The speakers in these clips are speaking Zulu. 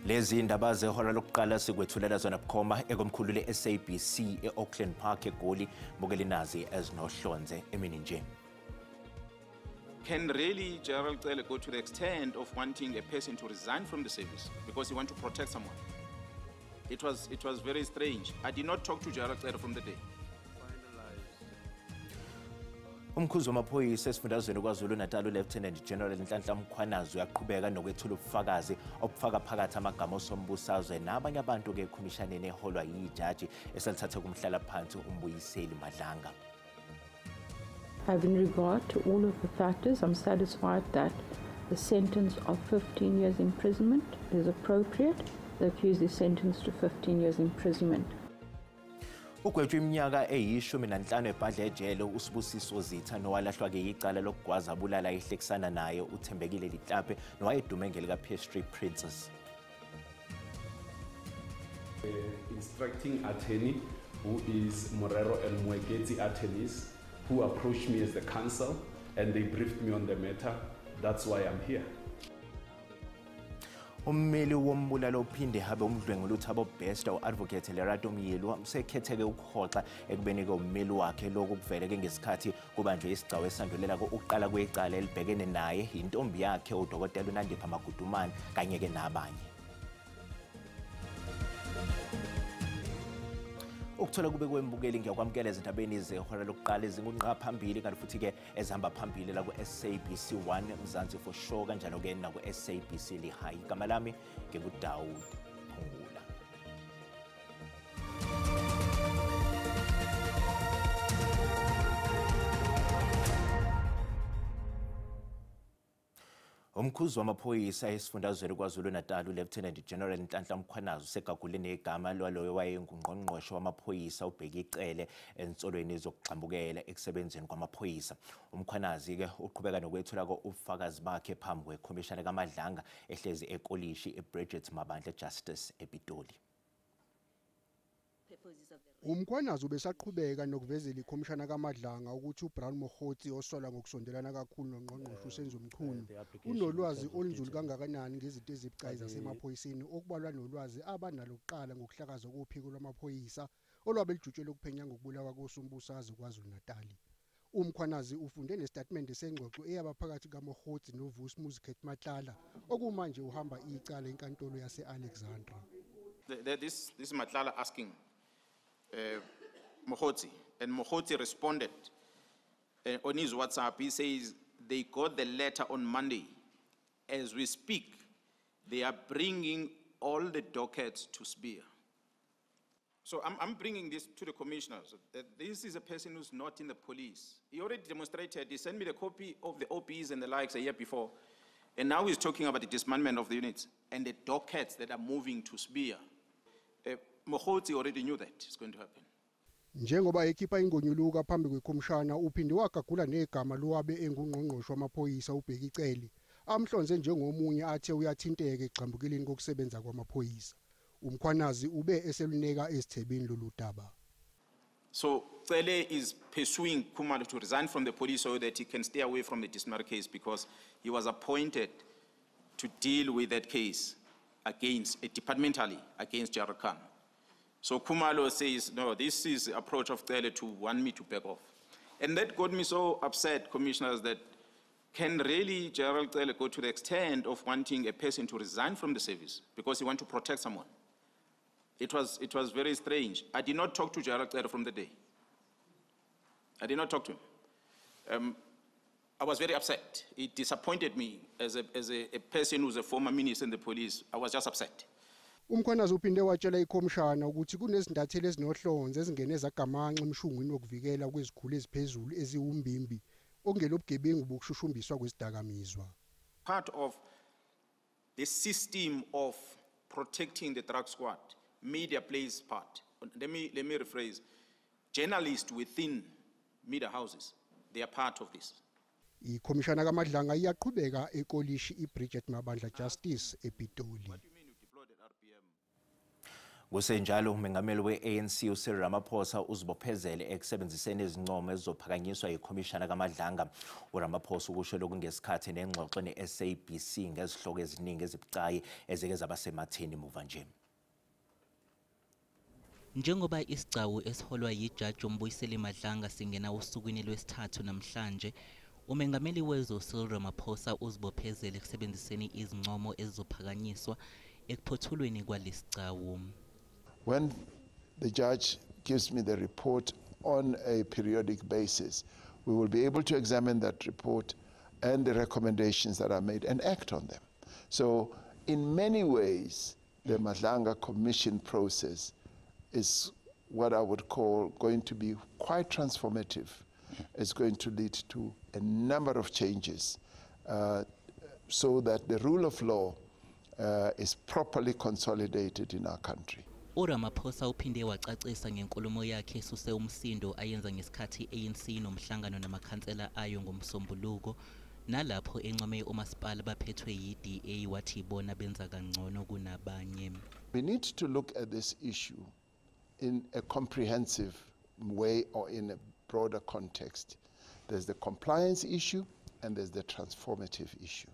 Lezi indaba zehora lokuqala sikwethulela zona bukhoma ekomkhulu le-SABC e-Auckland Park eGoli. Bukeli nazi ezinohlonze emini nje. Can really Gerald Cele go to the extent of wanting a person to resign from the service because he wants to protect someone? It was very strange. I did not talk to Gerald Cele from the day. Umkhuzi wamaphoyisa esifundazweni KwaZulu-Natal uLieutenant General Nhlanhla Mkhwanazi uyaqhubeka nokwethula ubufakazi obufaka phakathi amagama osombusazwe nabanye abantu-ke ekhomishaneni eholwa yijaji esalithathe kumhlalaphansi uMbuyiseli Madlanga. Having regard to all of the factors, I'm satisfied that the sentence of 15 years imprisonment is appropriate. The accused is sentenced to 15 years imprisonment. Ugwetshwe iminyaka eyi-15 ebhadla ejele uSibusiso Zitha nowalahlwa-ke yicala lokugwaza abulala ehlekisana naye uThembekile Litlape nowayedume ngelika-Pastry Princess. Instructing attorney who is Morero and Mweketsi attorneys who approached me as the counsel and they briefed me on the matter. That's why I'm here. Ummeli wombulalo uphinde habe umdlwenguli uThabo Bester u-Advocate Lerato Myelwa usekhetheke ukuhoxa ekubeni-ke ummeli wakhe. Lokhu kuveleke ngesikhathi kubanjwe isigcawu esandulela ukuqala kwecala elibhekene naye intombi yakhe uDokotela uNandipha Magudumane kanye-ke nabanye. Ukuthola kube kwembukeli ngiyakwamukela ezindabeni zehora lokuqala ezingunqa phambili kanti futhi-ke ezihamba phambili la ku-SABC 1 Mzansi for sure kanjalo-ke naku-SABC Lehae. Igama lami nginguDawud Phungula. Umkhuzi wamaphoyisa esifundazweni KwaZulu-Natal uLieutenant General Nhlanhla Mkhwanazi usegagule negama lwaloyo wayengungqongqoshe wamaphoyisa uBheki Cele ensolweni zokugxambukela ekusebenzeni kwamaphoyisa. Umkhwanazi-ke uqhubeka nokwethula ubufakazi bakhe phambi kwekhomishana kaMadlanga ehlezi ekolishi eBridget Mabandla Justice ePitoli. Umkhwanazi ubesaqhubeka nokuvezela ikhomishana kaMadlanga ukuthi uBrown Mogotsi osola ngokusondelana kakhulu nongqongqoshe uSenzo Mchunu unolwazi olunzulu kangakanani ngezinto ezibucayi zasemaphoyiseni okubalwa nolwazi abanalo kuqala ngokuhlakazwa kophiko lwamaphoyisa olwabe lujutshelwe ukuphenya ngokubulawa kosombusazwe KwaZulu-Natal. Umkhwanazi ufunde nesitatimende sengxoxo eyaba phakathi kaMogotsi noVusi Muziket Matlala okumanje uhamba icala enkantolo yase-Alexandra. This Matlala asking Mogotsi, and Mogotsi responded on his WhatsApp. He says they got the letter on Monday. As we speak, they are bringing all the dockets to Spear. So I'm bringing this to the commissioners. This is a person who's not in the police. He already demonstrated, he sent me the copy of the OPs and the likes a year before. And now he's talking about the dismantlement of the units and the dockets that are moving to Spear. Mogotsi already knew that it's going to happen. Njengoba ekhipha ingonyuluka phambi kwekhomishana uphinde wagagula negama lowabe engungqongqoshe wamaphoyisa uBheki Cele amhlonze njengomunye athe uyathinteka egxambukeleni kokusebenza kwamaphoyisa. Umkhwanazi ube eseluneka esithebeni lolu daba. So Cele is pursuing Khumalo to resign from the police so that he can stay away from the disciplinary case because he was appointed to deal with that case against, departmentally, against Gerald Khan. So Khumalo says, no, this is the approach of Cele to want me to back off. And that got me so upset, commissioners, that can really Gerald Cele go to the extent of wanting a person to resign from the service because he wants to protect someone? It was very strange. I did not talk to Gerald Cele from the day. I did not talk to him. I was very upset. It disappointed me as a person who's a former minister in the police. I was just upset. Umkhwanazi uphinde watshela ikhomishana ukuthi kunezintatheli ezinohlonze ezingene zagamanxa emshungwini wokuvikela kwezikhulu eziphezulu eziwumbimbi okungelobugebengu bokushushumbiswa kwezidakamizwa. Part of the system of protecting the drug squad, media plays part. Let me rephrase. Journalists within media houses, they are part of this. Ikhomishana kaMadlanga iyaqhubeka ekolishi iBridget Mabandla Justice ePitoli. Kusenjalo, umengameli we-ANC uCyril Ramaphosa uzibophezele ekusebenziseni izincomo ezizophakanyiswa yikhomishana kaMadlanga. URamaphosa ukusho lokhu ngesikhathi nengxoxo ne-SABC ngezihloko eziningi ezibucayi ezike zaba sematheni muva nje. Njengoba isigcawu esiholwa yijaji uMbuyiseli Madlanga singena osukwini lwesithathu namhlanje, umengameli wezwe Cyril Ramaphosa uzibophezele ekusebenziseni izincomo ezizophakanyiswa ekuphothulweni kwalesigcawu. When the judge gives me the report on a periodic basis, we will be able to examine that report and the recommendations that are made and act on them. So in many ways, the Madlanga Commission process is what I would call going to be quite transformative. It's going to lead to a number of changes so that the rule of law is properly consolidated in our country. uRamaphosa uphinde wacacisa ngenkulumo yakhe esuse umsindo ayenza ngesikhathi ANC nomhlangano namakhansela ayo ngomsombuluko, nalapho encome omasipala baphethwe yi-DA wathi bona benza kangcono kunabanye. We need to look at this issue in a comprehensive way or in a broader context. There's the compliance issue and there's the transformative issue.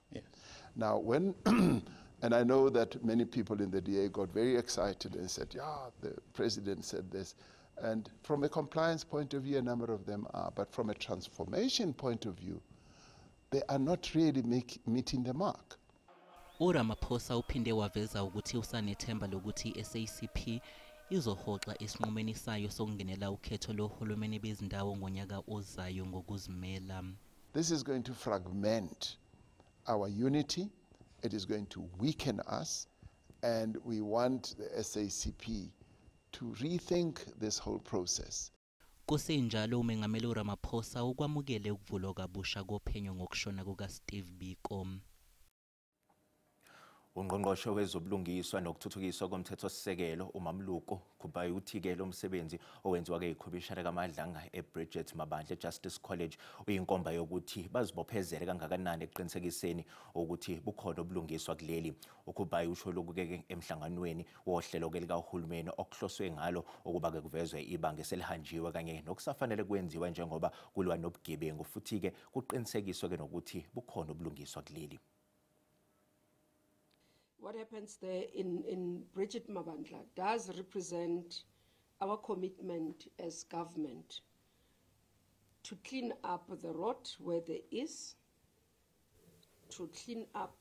Now, when, and I know that many people in the DA got very excited and said, yeah, the president said this. And from a compliance point of view, a number of them are. But from a transformation point of view, they are not really meeting the mark. uRamaphosa uphinde waveza ukuthi usanethemba lokuthi SACP izohoxa esinqumeni sayo sokungenela ukhetho lohulumeni bezindawo ngonyaka ozayo ngokuzimela. This is going to fragment our unity. It is going to weaken us. And we want the SACP to rethink this whole process. Kusenjalo, umengameli uRamaphosa ukwamukele ukuvulwa kabusha kophenyo ngokushona kukaSteve Biko. Ungqongqoshe wezobulungiswa nokuthuthukiswa komthethosisekelo uMamluko Kubayi uthi-ke lo msebenzi owenziwa-ke yikhomishana kaMadlanga eBridget Mabandla Justice College uyinkomba yokuthi bazibophezele kangakanani ekuqinisekiseni ukuthi bukhona ubulungiswa kuleli. UKubayi usho lokhu-ke emhlanganweni wohlelo-ke likahulumeni okuhloswe ngalo ukuba-ke kuvezwe ibanga eselihanjiwe kanye nokusafanele kwenziwa njengoba kulwa nobugebengu, futhi-ke kuqinisekiswe-ke nokuthi bukhona ubulungiswa kuleli. What happens there in Bridget Mabandla does represent our commitment as government to clean up the rot where there is, to clean up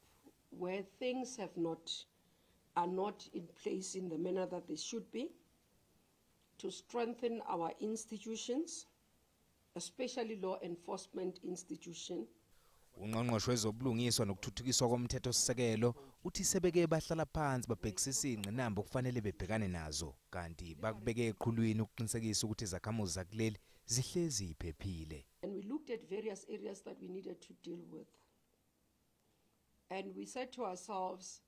where things are not in place in the manner that they should be, to strengthen our institutions, especially law enforcement institution. Ungqongqoshe wezobulungiswa nokuthuthukiswa komthethosisekelo uthi sebeke bahlala phansi babhekisisa ingqinamba okufanele bebhekane nazo, kanti bakubeke eqhulwini ukuqinisekisa ukuthi izakhamuzi zakuleli zihlezi ziphephile. And we looked at various areas that we needed to deal with. And we said to ourselves,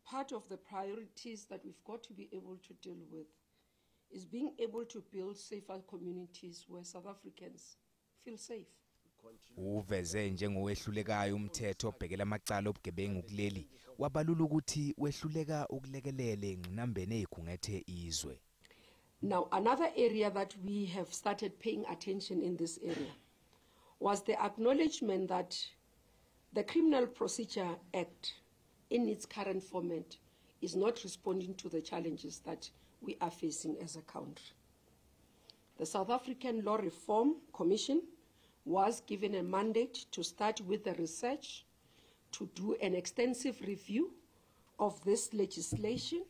part of the priorities that we've got to be able to deal with is being able to build safer communities where South Africans feel safe. Uveze njengowehlulekayo umthetho obhekela amacala obugebengu kuleli, wabalula ukuthi wehluleka ukulekelela engqinambeni eyikhungethe izwe. Now, another area that we have started paying attention in this area was the acknowledgement that the Criminal Procedure Act in its current format is not responding to the challenges that we are facing as a country. The South African Law Reform Commission was given a mandate to start with the research, to do an extensive review of this legislation,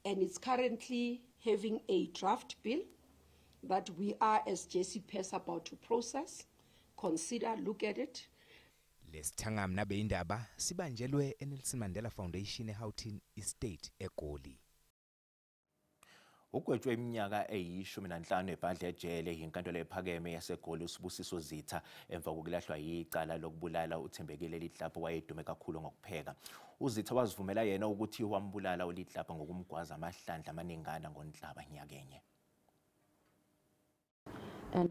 and it's currently having a draft bill that we are as JCPS about to process, consider, look at it. Lesithangami nabezindaba sibanjelwe eNelson Mandela Foundation eHoughton Estate eGoli. Ugwetshwe iminyaka eyi-15 ebhadla ejele yinkantolo ephakeme yaseGoli uSibusiso Zitha emva kokulahlwa yicala lokubulala uThembekile Litlapa wayedume kakhulu ngokupheka. UZitha wazivumela yena ukuthi wambulala uLitlapa ngokumgwaza amahlandla amaningana ngoNhlaba nyakenye.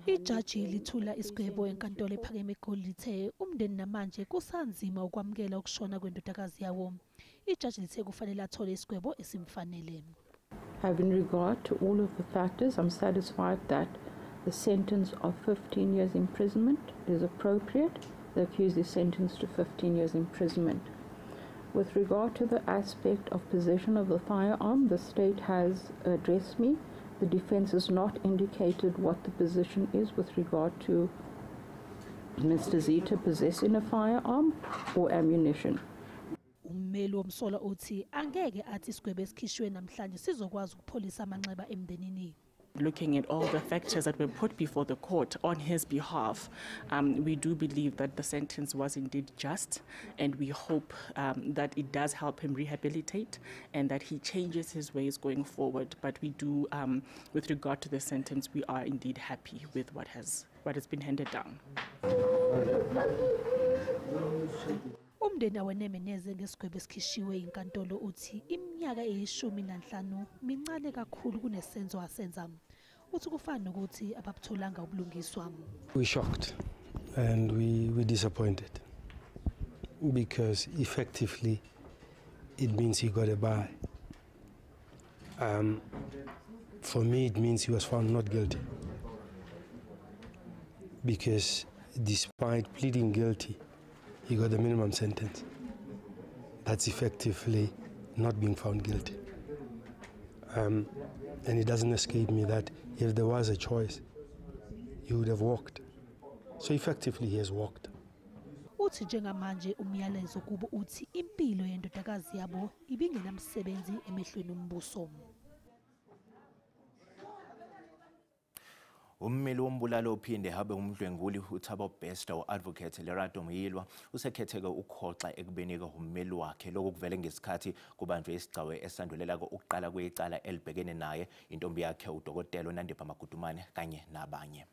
Ijaji lithula isigwebo enkantolo ephakeme eGoli lithe umndeni namanje kusanzima ukwamukela ukushona kwendodakazi yawo. Ijaji lithe kufanele athole isigwebo esimfanele. Having regard to all of the factors, I'm satisfied that the sentence of 15 years imprisonment is appropriate. The accused is sentenced to 15 years imprisonment. With regard to the aspect of possession of the firearm, the state has addressed me. The defense has not indicated what the position is with regard to Mr. Zitha possessing a firearm or ammunition. Ummeli womsolwa uthi angeke athi isigwebo esikhishwe namhlanje sizokwazi ukupholisa amanxeba emndenini. Looking at all the factors that were put before the court on his behalf, we do believe that the sentence was indeed just, and we hope that it does help him rehabilitate and that he changes his ways going forward. But we do, with regard to the sentence, we are indeed happy with what has been handed down. Umndeni aweneme neze ngesigwebo esikhishiwe inkantolo uthi iminyaka eyi-15 mincane kakhulu kunesenzo asenza. Uthi kufana nokuthi ababutholanga ubulungiswa. We shocked and we disappointed because effectively it means he got a buy. For me it means he was found not guilty because despite pleading guilty, he got the minimum sentence. That's effectively not being found guilty. And it doesn't escape me that if there was a choice, he would have walked. So effectively he has walked. Uthi njengamanje umyalezo kubo uthi impilo yendodakazi yabo ibingenamsebenzi emehlweni ombuso. Ummeli wombulalo ophinde habe umdlwenguli uThabo Bester u-Advocate Lerato Muyilwa usekhetheke ukhoxa ekubeni ummeli wakhe. Lokhu kuvele ngesikhathi kubanjwe isigcawu esandulela ukuqala kwecala elibhekene naye intombi yakhe uDokotela Nandipha Magudumane kanye nabanye.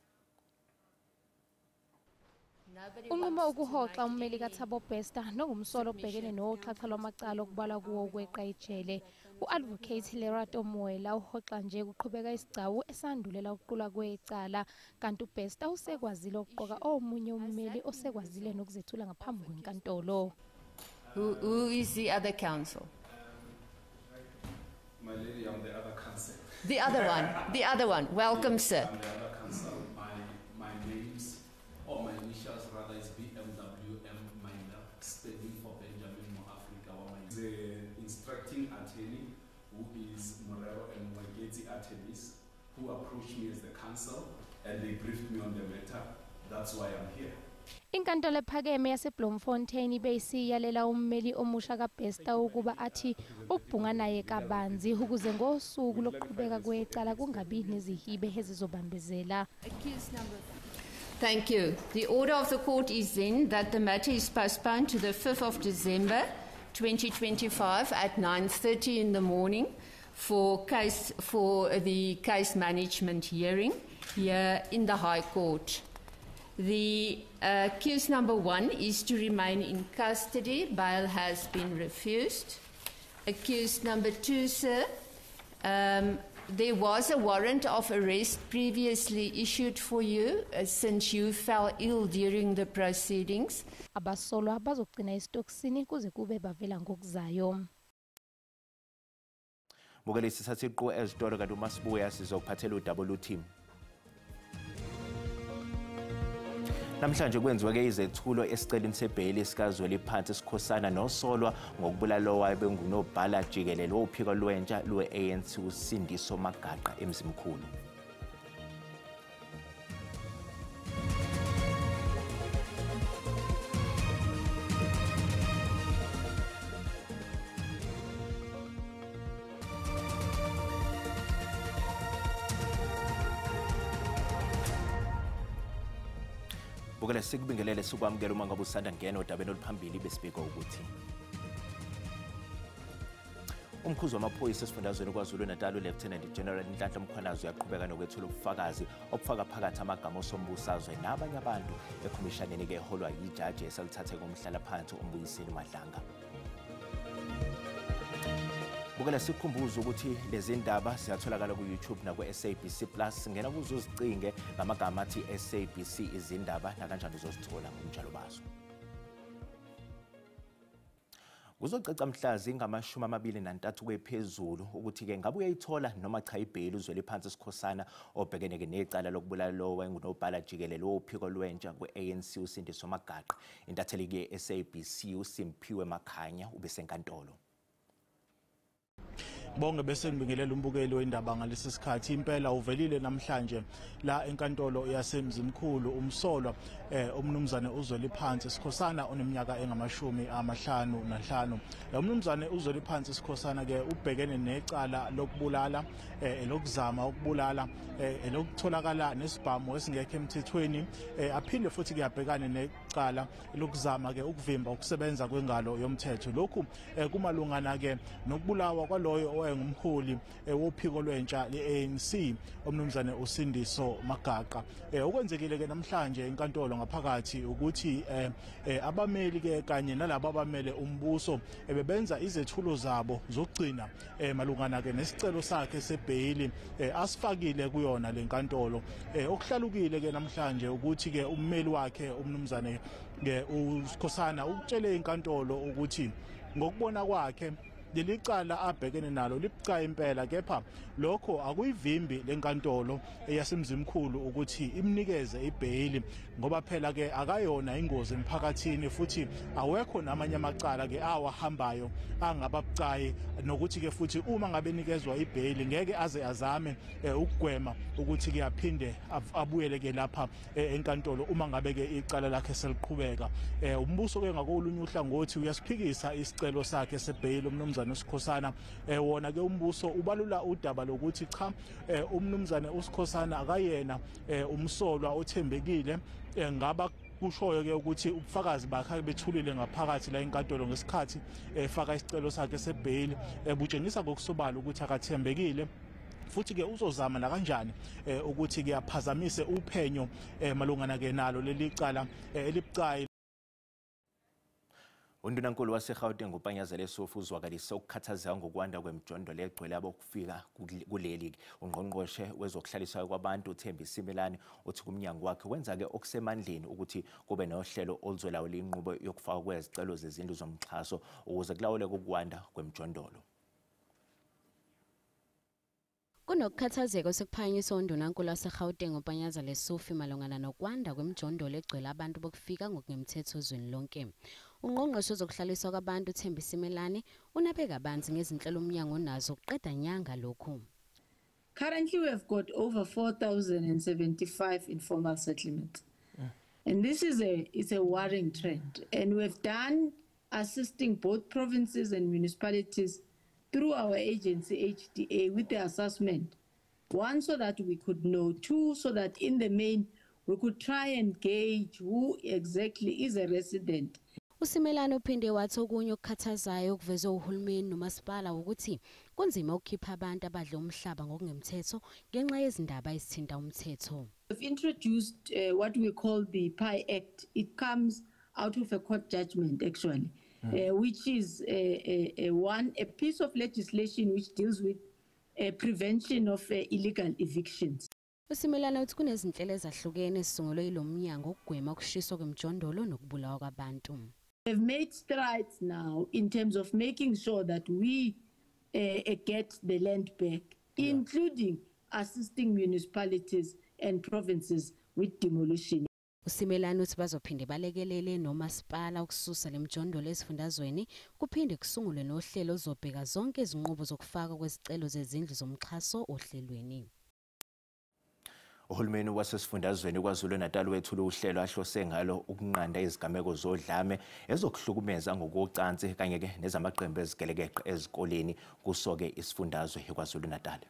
Unquma ukuhoxa ummeli kaThabo Bester nongumsolo obhekene noxhaxha lwamacala okubalwa kuwo ukweqa ijele. U-Advocate Lerato Moela uhoxa nje kuqhubeka isigcawu esandulela ukuqulwa kwecala, kanti uBester usekwazile ukuqoka omunye ummeli osekwazile nokuzethula ngaphambi kwenkantolo. Who is the other counsel? My lady, I'm the other counsel. The other one, the other one. Welcome, sir. I'm the other counsel. My name's, or my initials rather, is BMWM Minor, standing for Benjamin Moafrika. The instructing attorney, who is Morero and Mwegezi attorneys, who approached me as the counsel and they briefed me on the matter. That's why I'm here. Inkantolo ephakeme yaseBloemfontein ibeyisiyalela ummeli omusha kaBester ukuba athi ukubhunga naye kabanzi ukuze ngosuku lokuqhubeka kwecala kungabi nezihibe ezizobambezela. Thank you. The order of the court is then that the matter is postponed to the 5th of December 2025 at 9:30 in the morning for the case management hearing here in the High Court. The accused number 1 is to remain in custody. Bail has been refused. Accused number 2, sir, there was a warrant of arrest previously issued for you since you fell ill during the proceedings. Abasolwa bazogcina esitokisini kuze kube bavela ngokuzayo. Bukele sisathe iqo ezitolo kanti uma sibuya sizokuphathela udaba oluthi namhlanje kwenziwe ke izethulo esiceleni sebheyili sikazweli phansi sikhosana nosolwa ngokubulala owayebengunobhala jikelele wophiko lwentsha lwe-ANC uSindiso Magaqa eMzimkhulu. Bukele sikubingelele sikwamukela uma ngabe usanda ngena odabeni oluphambili besibika ukuthi umkhuzi wamaphoyisa esifundazweni KwaZulu-Natal uLieutenant General Nhlanhla Mkhwanazi uyaqhubeka nokwethula ubufakazi obufaka phakathi amagama osombusazwe nabanye abantu ekhomishaneni ke eholwa yijaji esalithathe ngomhlalaphansi uMbuyiseni Madlanga. Bukela sikukhumbuza ukuthi lezi ndaba ziyatholakala ku-YouTube naku-SABC Plus. Ngena kuzo uzicinge ngamagama athi SABC izindaba nakanjani uzozithola ngomjalo bazo. Kuzocaca mhla zingama-23 kwephezulu ukuthi-ke ngabe uyayithola noma cha ibheyili uZweliphansi Sikhosana obhekene-ke necala lokubulala lowo wayengunobhala jikelele wophiko lwentsha kwe-ANC uSindiso Magaqa. Intatheli-ke ye-SABC uSimphiwe Makhanya ubesenkantolo. Bonke bese ngibingelela umbukeli wendaba ngalesi sikhathi. Impela uvelile namhlanje la enkantolo yaseMzimkhulu umsolwa umnumzane uZweliphansi Sikhosana oneminyaka engama-55. Umnumzane uZweliphansi Sikhosana ke ubhekene necala lokubulala, elokuzama ukubulala, elokutholakala nesibhamu esingekho emthethweni, aphinde futhi ke abhekane necala lokuzama ke ukuvimba ukusebenza kwengalo yomthetho. Lokhu kumalungana ke nokubulawa kwaloyo owayengumholi wophiko lwentsha le-ANC umnumzane uSindiso Magaqa. Okwenzekile ke namhlanje enkantolo ngaphakathi ukuthi abameli ke kanye nalabo abamele umbuso bebenza izethulo zabo zokugcina malungana ke nesicelo sakhe sebheyili asifakile kuyona lenkantolo. Okuhlalukile ke namhlanje ukuthi ke ummeli wakhe umnumzane ke uSikhosana ukutshele inkantolo ukuthi ngokubona kwakhe leli cala abhekene nalo libucayi impela, kepha lokho akuyivimbi lenkantolo eyaseMzimkhulu ukuthi imnikeze ibheyili, ngoba phela ke akayona ingozi emphakathini futhi awekho namanye amacala ke awahambayo angababucayi, nokuthi ke futhi uma ngabe nikezwa ibheyili ngeke aze azame ukugwema ukuthi ke aphinde abuyele ke lapha enkantolo uma ngabe ke icala lakhe seliqhubeka. Umbuso ke ngakolunye uhlangothi uyasiphikisa isicelo sakhe sebheyili umnumzane uSikhosana. Wona ke umbuso ubalula udaba lokuthi cha, umnumzane uSikhosana akayena umsolwa othembekile, ngaba kushoyo ke ukuthi ubufakazi bakhe bethulile ngaphakathi la enkantolo ngesikhathi efaka isicelo sakhe sebheyili butshengisa ngokusobala ukuthi akathembekile, futhi ke uzozama la kanjani ukuthi ke aphazamise uphenyo malungana ke nalo leli cala elibucayi. Undunankulu waseGauteng uPanyaza Lesufi uzwakalise ukukhathazeka ngokwanda kwemijondolo egcwele abokufika kuleli. Ungqongqoshe wezokuhlaliswa kwabantu uThembi Simelane uthi kumnyango wakhe wenza-ke okusemandleni ukuthi kube nohlelo oluzolawula inqubo yokufakwa kwezicelo zezindlu zomxhaso ukuze kulawuleke ukwanda kwemijondolo. Kunokukhathazeka osekuphakanyiswa undunankulu waseGauteng uPanyaza Lesufi malungana nokwanda kwemijondolo egcwele abantu bokufika ngokungemthetho ezweni lonke. Ungqongqoshe wezokuhlaliswa kwabantu uThembi Simelane unabe kabanzi ngezinhlelo umnyango onazo ukuqeda nyanga lokhu. Currently we have got over 4,075 informal settlements. And this is a worrying trend. And we've done assisting both provinces and municipalities through our agency HDA with the assessment. One, so that we could know. Two, so that in the main we could try and gauge who exactly is a resident. uSimelane uphinde wathi okunye okukhathazayo okuvezwe uhulumeni nomasipala ukuthi kunzima ukukhipha abantu abadla umhlaba ngokungemthetho ngenxa yezindaba ezithinta umthetho. We've introduced what we call the PI Act. It comes out of a court judgment actually, which is a piece of legislation which deals with prevention of illegal evictions. uSimelane uthi kunezinhlelo ezahlukene ezisungulwe yilo mnyango ukugwema ukushiswa kwemijondolo nokubulawa kwabantu. We've made strides now in terms of making sure that we get the land back, including assisting municipalities and provinces with demolition. uSimelane uthi bazophinde balekelele nomasipala ukususa lemijondolo esifundazweni, kuphinde kusungulwe nohlelo ozobheka zonke izinqubo zokufakwa kwezicelo zezindlu zomxhaso ohlelweni. Uhulumeni wasesifundazweni KwaZulu-Natal wethule uhlelo ahlose ngalo ukunqanda izigameko zodlame ezokuhlukumeza ngokocansi kanye ke nezamaqembu ezigelekeqe ezikoleni kusoke isifundazwe KwaZulu-Natal.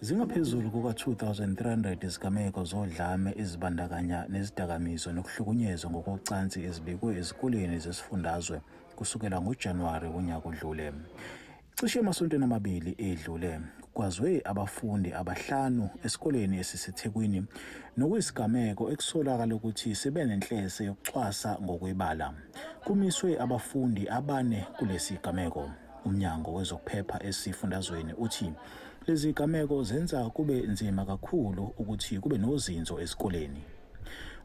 Zingaphezulu kuka-2300 izigameko zodlame ezibandakanya nezidakamizwa nokuhlukunyezwa ngokocansi ezibikwe ezikoleni zesifundazwe kusukela ngoJanuwari wonyaka odlule. Cishe emasontweni amabili edlule kwazwe abafundi abahlanu esikoleni esiseThekwini nokuyisigameko ekusolakala ukuthi sibe nenhlese yokucwasa ngokwebala. Kumiswe abafundi abane kulesi sigameko. Umnyango wezokuphepha esifundazweni uthi lezi zigameko zenza kube nzima kakhulu ukuthi kube nozinzo esikoleni.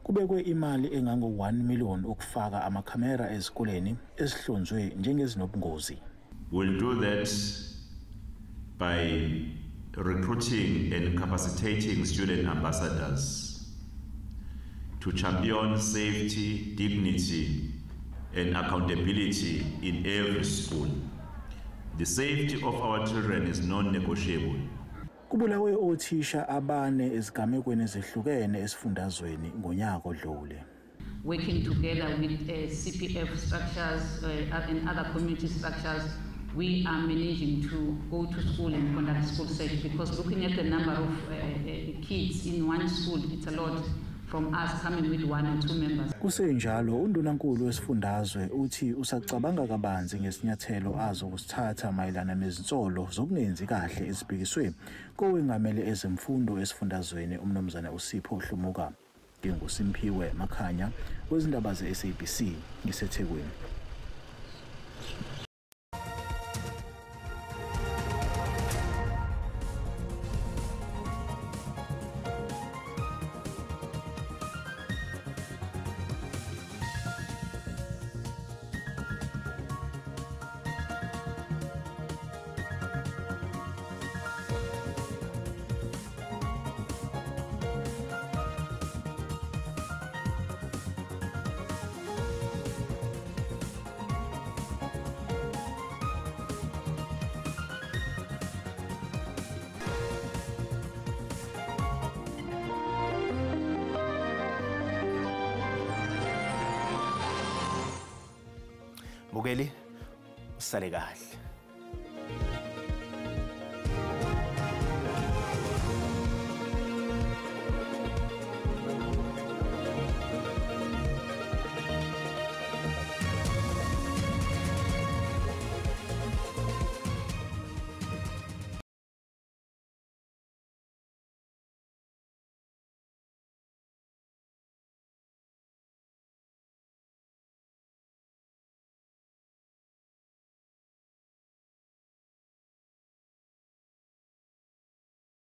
Kubekwe imali engango-1 million ukufaka amakhamera ezikoleni ezihlonzwe njengezinobungozi. We'll do that by recruiting and capacitating student ambassadors to champion safety, dignity, and accountability in every school. The safety of our children is non-negotiable. Kubulawe othisha abane ezigamekweni ezihlukene esifundazweni ngonyaka odlule. Working together with CPF structures and other community structures, we are managing to go to school and conduct school search, because looking at the number of kids in one school, it's a lot from us coming with 1 or 2 members. Kusenjalo, undunankulu wesifundazwe uthi usacabanga kabanzi ngesinyathelo azokusithatha mayelana nezinsolo zokungenzi kahle ezibhekiswe kowengamele ezemfundo esifundazweni umnumzane uSipho Hlomuka. NginguSimphiwe Makhanya wezindaba ze-SABC ngiseThekwini. Mbukeli, usale kahle.